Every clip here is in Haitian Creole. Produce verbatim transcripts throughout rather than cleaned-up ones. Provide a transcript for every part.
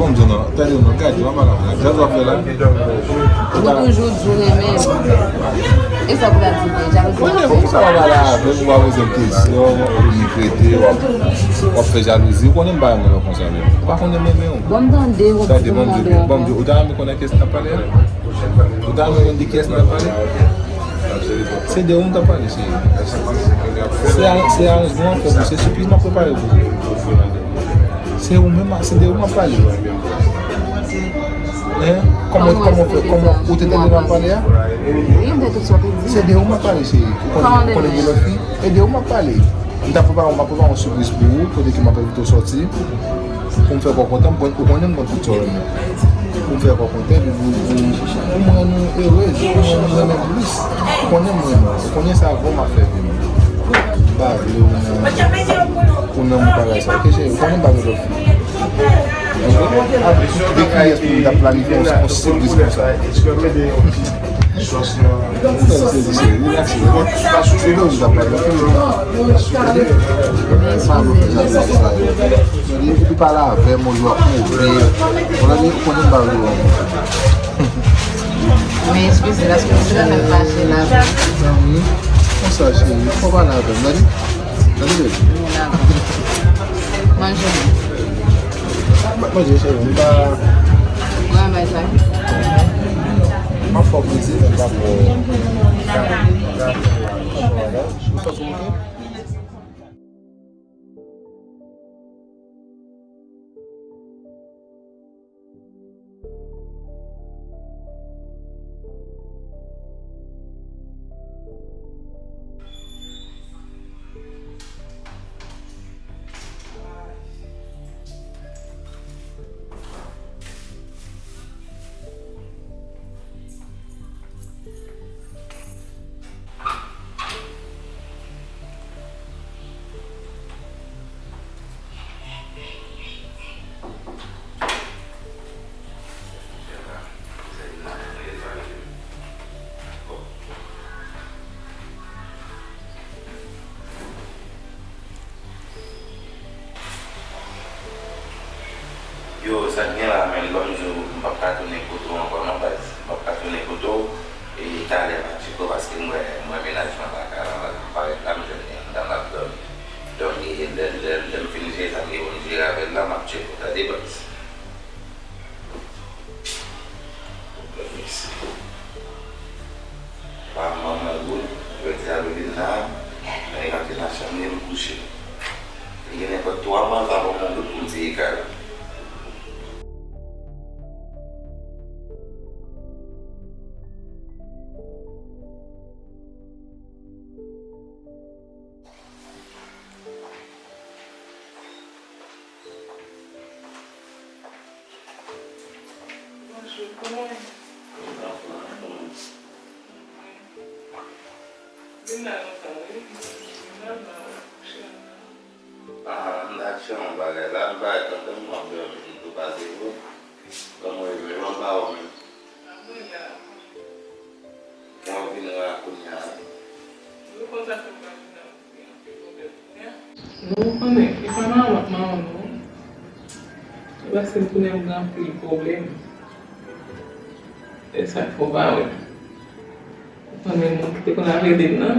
Bon, m di w non, tande w non, gade, w ap mal avè l. Gade w ap fè la. Ou toujou di w renmen m. E sa pou ta di, men jalouzi. Mwen, pou sa w ap pale avè m, ou pa poze m kesyon, ou vin krete, w ap, w ap fè jalouzi. Ou konnen m pa renmen lè w konsa menm. Ou pa konnen m renmen w. Bon, m tande w. Tande, bon, m di w, bon, m di w, ou ta renmen konnen kiyès m t ap pale a? Ou ta renmen konn de kiyès m t ap pale? Se de ou m t ap pale, cheri. Se a-, se aranjman w ap fè pou, se sipriz m ap prepare pou ou. Se ou menm, se de ou m ap pale. Hein? Kòman, kòman fè, kòman, ou te tande m ap pale a? Wi, m te tout sa w te di. Se de ou m ap pale, cheri. Ou konnen, konnen gen lòt fi? E de ou m ap pale. M ta prepare, m ap prepare yon sipriz pou ou, kote ke m ap envite w sòti. Pou m fè kò kontan, m konn, ou konnen m konn tout sa w renmen. Pou m fè kò kontan, epi pou, pou, pou m rann ou erez, pou m rann ou renmen m plis. Ou konnen m renmen w, ou konnen sa avan m ap fè vi m. M pa vle ou nan, ou nan moun bagay sa, ok, cheri? Ou konnen m pa vle lòt fi. Ok? Avèk tout de kiyès pou m ta planifye yon, yon sipriz konsa. Ou fè m sezi, cheri, rilakse. Se de ou m ta pale, ok? Tande? Pa vle fè sa, sa, sa. Tande? Epi pale avè m, ou ap move. Ou tande? Ou konnen m pa vle wè w. Men eskize, paske m te fè m fache la. Zanmi, konsa, cheri, fò pale avè m, tande? Tande, baby? Manje. M ap manje, cheri, m pa. Mwen bay sa. M ap fè w plezi, men m pa fè w. Ou sòti, ok? Yo, sa k gen la, menm ban m di w, m p ap ka tounen kote w ankò non, baz. M p ap ka tounen kote w, e talè m ap tcheke w, paske m wè, m wè mennaj mwen pa ka la, m parèt la, m jwenn yon dam ap dòmi. Donk, e, lè, lè, lè m fin jere sa m gen pou m jere avè l la, m ap tcheke w, tande, baz. Pwoblèm mesye. Pa manman goud, jodi a li vin la, men li rantre nan chanm li, li kouche. Li gen nenpòt twa mwa, l pa ban mwen goud pou m peye kay la. Bonjou, kòman w ye? Vin la lontan, wi. Vin la, vin la, kouche anba. Ah, m t ap chèche yon bagay la, m pa gentan m ap dòmi, m tou pase tou. Kòman w ye menm? Mwen pa wè w menm. Ah, mwen la. Mwen vin la kounye a. Yo konn sa fè m pa vin la. Nou konnen, e pa mawon ak mawon non. E paske m konnen m gen anpil pwoblèm. E sa k fè w pa wè m. Ou konnen moun ki te konn ap ede m nan,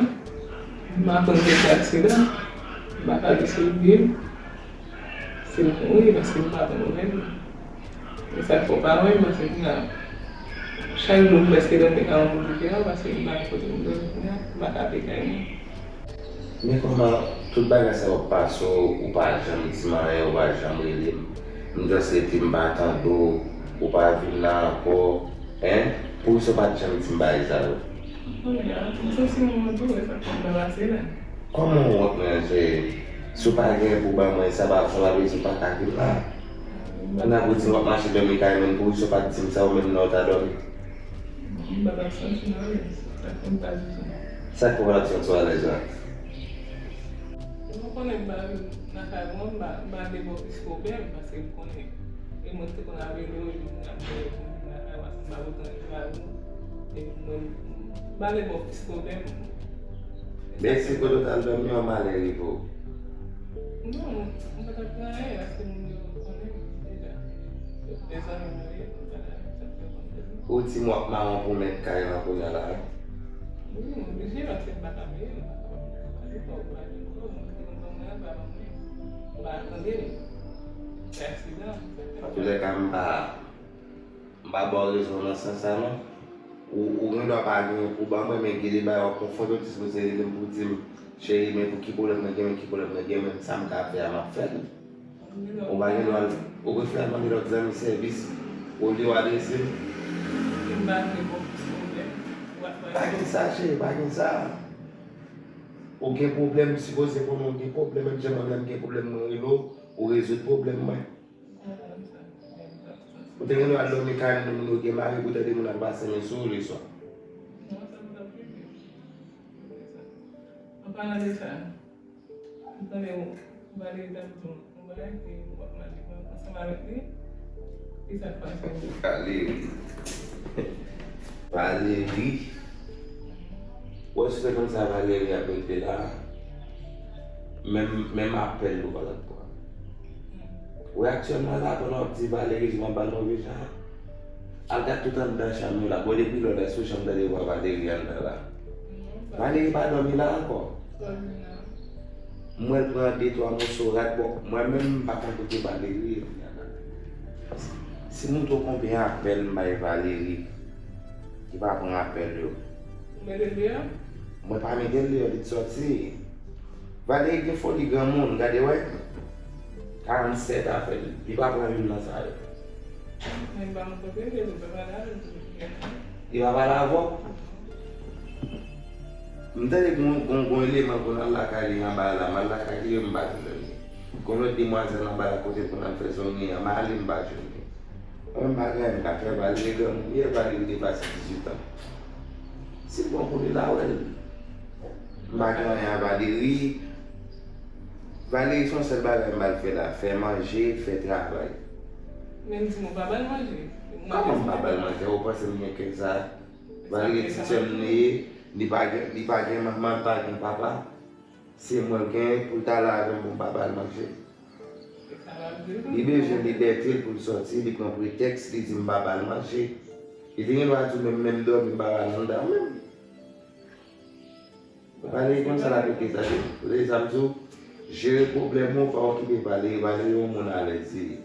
m aprann ke se aksidan. M pa ka di si l viv, si l mouri, paske m pa konn ou menm. E sa k fè w pa wè m, paske kounye a, chak jou m prèske dòmi nan yon moun diferan, paske m pa gen kote m dòmi kounye a, m pa ka ale kay mwen. Men kòman tout bagay sa yo ap pase w, ou pa janm di m anyen, ou pa janm rele m. M just rete, m pa tande w, ou pa vin la ankò, en? Poukisa w pa t janm di m bagay sa yo? Kounye a, m santi m wont wi, sa k ap pase la. Kòman w wont mwen, cheri? Si w pa gen pou ban mwen, sa pa fè w ap di w pa ka vin la. Kounye a pou di m w ap mache dòmi kay moun, poukisa w pa t di m sa ou menm lè w ta dòmi? M pa t ap santi m alèz. Sa k fè w pa t ap santi w alèz la? Ou konnen m pa nan kay mwen, m pa, m pa vle ba w plis pwoblèm, paske m konnen e mwen ki te konn ap ede w, epi kounye a m te wè pou m vin nan kay w, paske m pa kontan ret la non. Epi mwen, m pa vle ba w plis pwoblèm. Men si kote w t al dòmi an, malè rive w? Non, m pa t ap gen anyen, paske moun yo konnen m deja. Mezanmi, wi, m pale avèk sa fè konn de li. Ou di m w ap mawon pou mèt kay lan kounye a la, wi. Wi, m oblije, paske m pa ka peye, m pa ka pale fò, m pa gen gwo, m te konn mwen, pa ban mwen. M pa tande li. Se aksidan, m fè. Antoulèka, m pa, m pa ba w rezon nan sans sa, non. Ou, ou gen dwa pa gen pou ban mwen, men gen de bagay w ap konfwonte w, w dispoze rele m pou di m, cheri, men pou ki pwoblèm mwen gen, men ki pwoblèm mwen gen, men sa m ka fè a, m ap fè l. Ou pa gen dwa, ou prefere al mande lòt zanmi sèvis olye w adrese m. M pa vle bon plis pwoblèm. W ap fè. Pa gen sa, cheri, pa gen sa. Ou gen pwoblèm, m sipoze konnen ou gen pwoblèm, menm jan mwen menm gen pwoblèm, mwen rele w, ou rezoud pwoblèm mwen. Ou te gen dwa al dòmi kay moun, moun yo gen mari, pou tande moun ap pase men sou ou leswa. Non, sa m t ap rive. An palan de sa, m tande w, Valery t ap di w yon bagay ke w ap mande ansanm avèk li. Ki sa k pase? Valery. Valery. Ou wè, si se konn sa Valery ap regle la, menm, menm apèl ou pa t ap pran. Ou wè aktyèlman la, pandan w ap di Valery, m ap ba l move jan. Al gad tout anndan chanm yo la. Bon, depi lè w sou chanm, tande vwa Valery anndan la. Valery pa dòmi la ankò. M wè l pran de, twa moso rad. Bon, mwen menm, m pa konn kote Valery ye kounye a la. Si m montre w konbyen apèl m bay Valery, ki pa pran apèl yo. Ou mete l deyò? Mwen pa mete l deyò, li t sòti. Valery gen foli granmoun, gade wè. Karannsèt apèl, li pa pran youn nan sa yo. Men m pa konn kote l ye, m pa pale avè l tou. Li pa pale avè w? M tande gon, gon, gon eleman konn al lakay li anba la, m al lakay li, m pa jwenn li. Gon lòt demwazèl anba la kote l konn al fè zòn li an, m ale, m pa jwenn li. Mwen, m pa gen anyen m ka fè, Valery granmoun ye, Valery depase dizuit an. Si l bon pou li, l a wè l. M pa gen anyen a Valery. Valery, se yon sèl bagay m ba l fè la, fè manje, fè travay. Men m di m ou pa ba l manje. Kòman m pa ba l manje? Ou panse m gen kè sa? Valery ti sè m li ye, li pa gen, li pa gen manman, li pa gen papa. Se mwen l gen pou l t ale avè m pou m pa ba l manje. Li bezwen libète l pou l sòti, li pran pretèks, li di m pa ba l manje. Li te gen dwa di w menm, menm dòmi m pa ba l anndan menm. Valery konn sa l ap regle, tande. Kote sa m di w, jere pwoblèm ou, pa okipe Valery, Valery yon moun alèz li ye.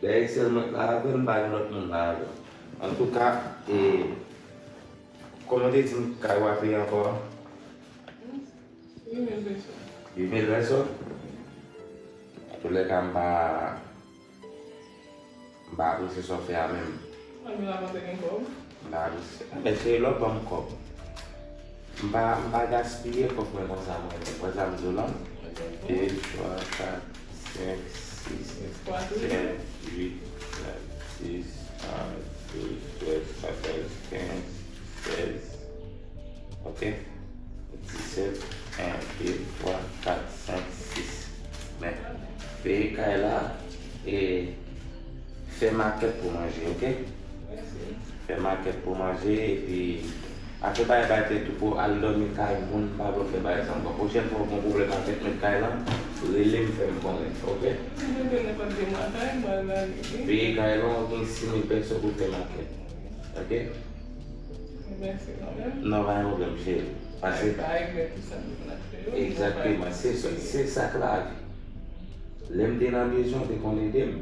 Dèyè sèl mwen k la avè l, m pa gen lòt moun la avè l. Antouka, e, kòman w te di m kay w ap peye ankò? Uit mil peso. Uit mil peso? Antoulèka, m pa, m pa apresye sa w fè a menm. Mwen menm la panse gen kòb. M pa apresye. Men se lè w ban m kòb. M pa, m pa gaspiye kòb mwen konsa mwen menm. Wè sa m di w lan? De, twa, kat, senk, sis, sèt, uit, nèf, dis, onz, douz, twèz, katòz, kenz, sèz. Ok? Disèt, en, de, twa, kat, senk, sis. Men, peye kay la, e fè makèt pou manje, ok? Fè makèt pou manje, epi afè bay bay tèt ou pou al dòmi kay moun, m pa vle w fè bagay sa ankò. Pwochèn fwa w gen pwoblèm avèk mèt kay lan, rele m, fè m konnen, ok? Peye kay lan, w gen sis mil peso pou fè makèt, ok? Mèsi kanmenm. Non, pa gen pwoblèm, cheri. Pase. Egzakteman, se, se, se sa k lavi. Lè m te nan bezwen, w te konn ede m.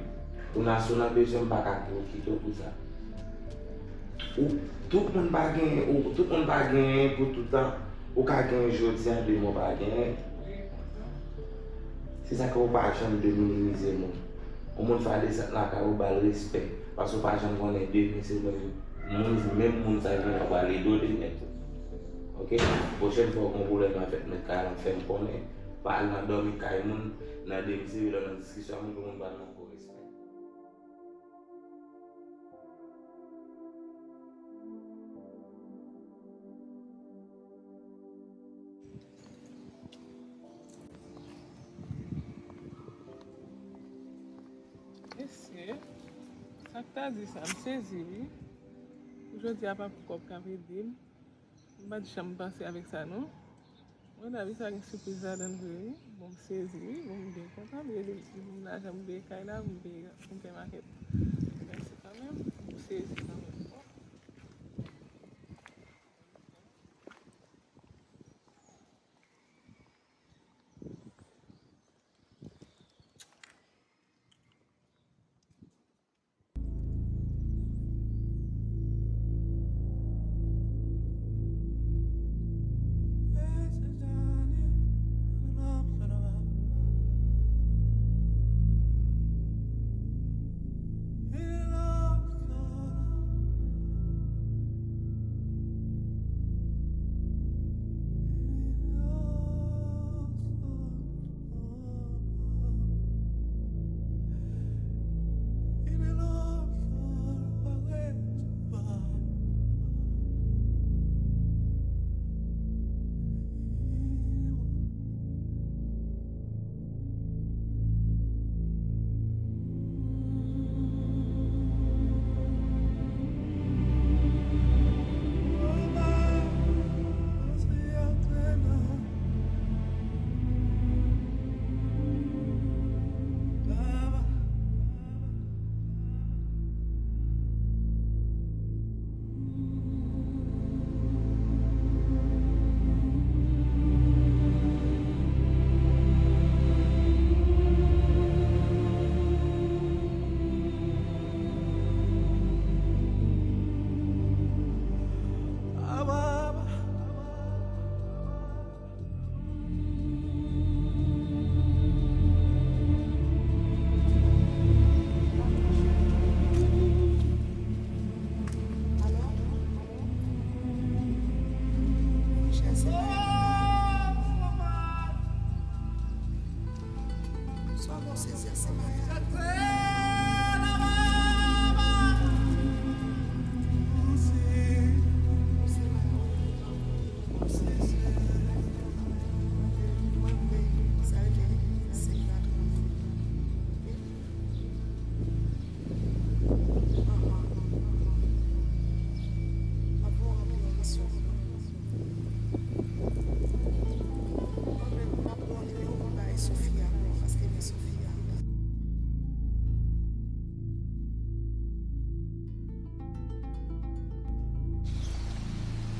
Kounye a, si w nan bezwen, m pa ka kite w pou sa. Ou, tout moun pa genyen, ou, tout moun pa genyen pou toutan. Ou ka genyen jodi a, demen w pa genyen. Se sa k fè w pa janm deminimize moun. Yon moun fè desant lakay ou, ba l respè. Paske w pa janm konnen demen se menm moun, menm moun sa ki gentan pral ede w demen tou. Ok? Pwochèn fwa w gen pwoblèm avèk mèt kay lan, fè m konnen. Pa al nan dòmi kay moun, nan demen se lè w nan diskisyon moun pou moun ba l nan gwo respè. Mesye, sa k ta di sa, m sezi wi. Pou jodi a pa pou kòb k ap ede m. M pa t janm panse avèk sa non. Mwen lavi sa gen sipriz ladan l vre wi. Bon, m sezi wi. Bon, m byen kontan. M rele li pou m lajan pou m peye kay la, pou m peye, pou m fè makèt. Se, se kanmenm.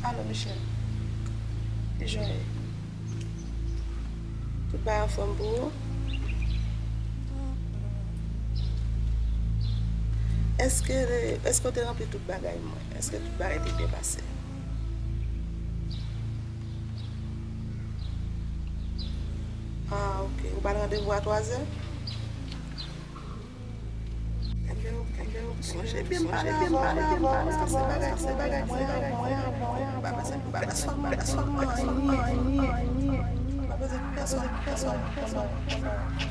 Alo, Michel. Kijan w ye? Tout bagay anfòm pou ou? Èske, èske w te ranpli tout bagay mwen? Èske tout bagay te byen pase? Ah, ok. Ou ba l randevou a twazè? Sonje byen m pale avè w, paske se bagay, se bagay mwen, mwen, mwen, mwen. M pa bezwen, m pa bezwen, m pa bezwen anyen. M pa bezwen pèsonn, pèsonn, pèsonn, pèsonn.